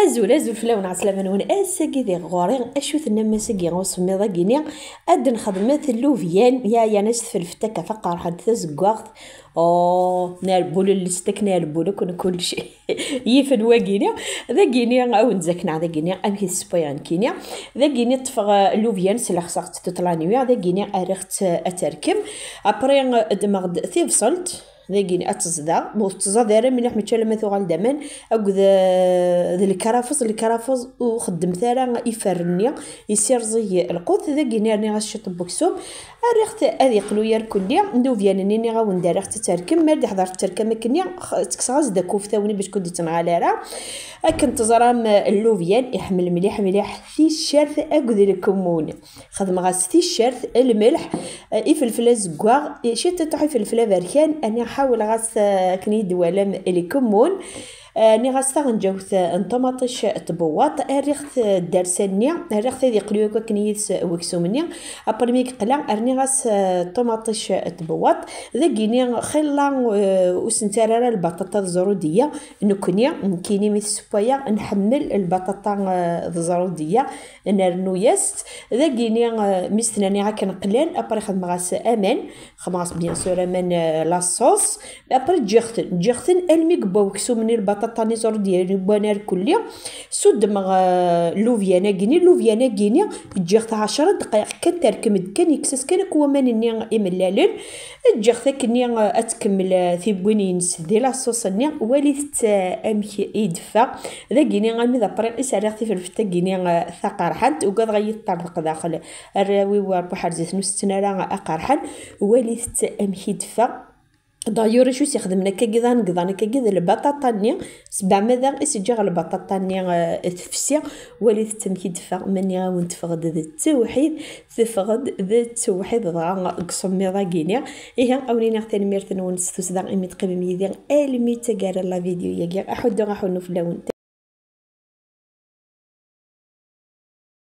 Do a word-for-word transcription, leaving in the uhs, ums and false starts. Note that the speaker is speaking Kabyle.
Azul, azul fell-awen, ɛeslama-nwen. Ass-agi di ɣur-i, acu tennam ass-agi usemmiḍ-agi-ni? Ad nxedmet llubyan, ya, yerna s tfelfet akka taqerḥant tazeggaɣt. Oh, nerbul llistek, nerbul akk n kullec. Yifen wagini, dagini, awen-d-zakneɣ dagini, amek i tessewwayeɣ nekkini. Dagini ṭṭfeɣ, eh, llubyan, slexseɣ-tt toute la nuit, dagini rriɣ-tt, eh, ad terkem. Après, eh, ddmeɣ-d tibṣelt, dagini ad teẓḍa, ma ur teẓẓaḍ ara mliḥ, mačči alamma tuɣal d aman, akked, eh, d lkrafeẓ, lkrafeẓ ur xeddmet ara iferren-nni, yessirẓig lqut, dagini rniɣ-as ciṭ n weksum, rriɣ-t ad yeqlu yerkulli, llubyan-nni nniɣ-awen-d rriɣ-tt ad terkem, ma d-iḥḍer terkem akkenni, x-, ttekkseɣ-as-d akuftawen bac ur d-ittnɣal ara. Akken teẓram, llubyan iḥemmel mliḥ mliḥ ticcert akked lkemmun. Xedmeɣ-as ticcert, lmelḥ, ifelfel azeggaɣ, ciṭiṭuḥ ifelfel aberkan, ani ḥawleɣ-as, eh, akken i d-twalam, lkemmun. Eh, nniɣ-as taɣenǧawt, eh, n ṭumaṭic n tbewwaṭ, rriɣ-t, eh, ddarsa-nni, rriɣ-t ad yeqlu akk akken yid-s weksum-nni. Après mi yeqla, rniɣ-as, eh, ṭumaṭic n tbewwaṭ. Dagini, xilla, eh, ur s-nettarra ara lbaṭaṭa d ẓrudiya. Nekkni, nekkini mi tessewwayeɣ, nḥemmel lbaṭaṭa, eh, d ẓrudiya, nernu-yas-tt. Dagini, eh, mi s-ten-rniɣ akken qlan, après xedmeɣ-as aman, xedmeɣ-as bien sûr aman, eh, la sauce. Après ǧǧiɣ-ten, ǧǧiɣ-ten almi yewwa weksum-nni, lbaṭaṭa-nni ẓrudiya, yewwan arkulli. Suddmeɣ, eh, llubyan-agi-ni, llubyan-agi-ni ǧǧiɣ-t ɛecra ddqayeq kan, terkem-d kan, yekkes-as kan akk waman-nni imellalen. Ǧǧiɣ-t akkenni, eh, ad tkemmel, eh, tiwwin-ines di la sauce-nni. Walit-tt, eh, amek i d-teffeɣ. Dagini, armi d après i s-rriɣ tifelfet-agi-ni, eh, taqerḥant, ugadeɣ ad yi-teṭṭerḍeq daxel. Arraw-iw, Rebbi ḥerz-iten ur setten ara aqerḥan. Walit-tt amek i d-teffeɣ. D'ailleurs, acu i s-ixedmen akkagi d anegḍan akkagi d lbaṭaṭa-nni, sbeɛma da i s-ǧǧiɣ lbaṭaṭa-nni, eh, tefsi, walit-tt amek i d-teffeɣ, ma nniɣ-awen teffeɣ-d d ttewḥid, teffeɣ-d d ttewḥid dɣa deg usemmiḍ-agi-ni. Ihi, a wen-iniɣ tanemmirt-nwen s tussda imi teqqimem yid-i almi d taggara n la vidéo-agi. Aḥuddu, aḥunnu fell-awen.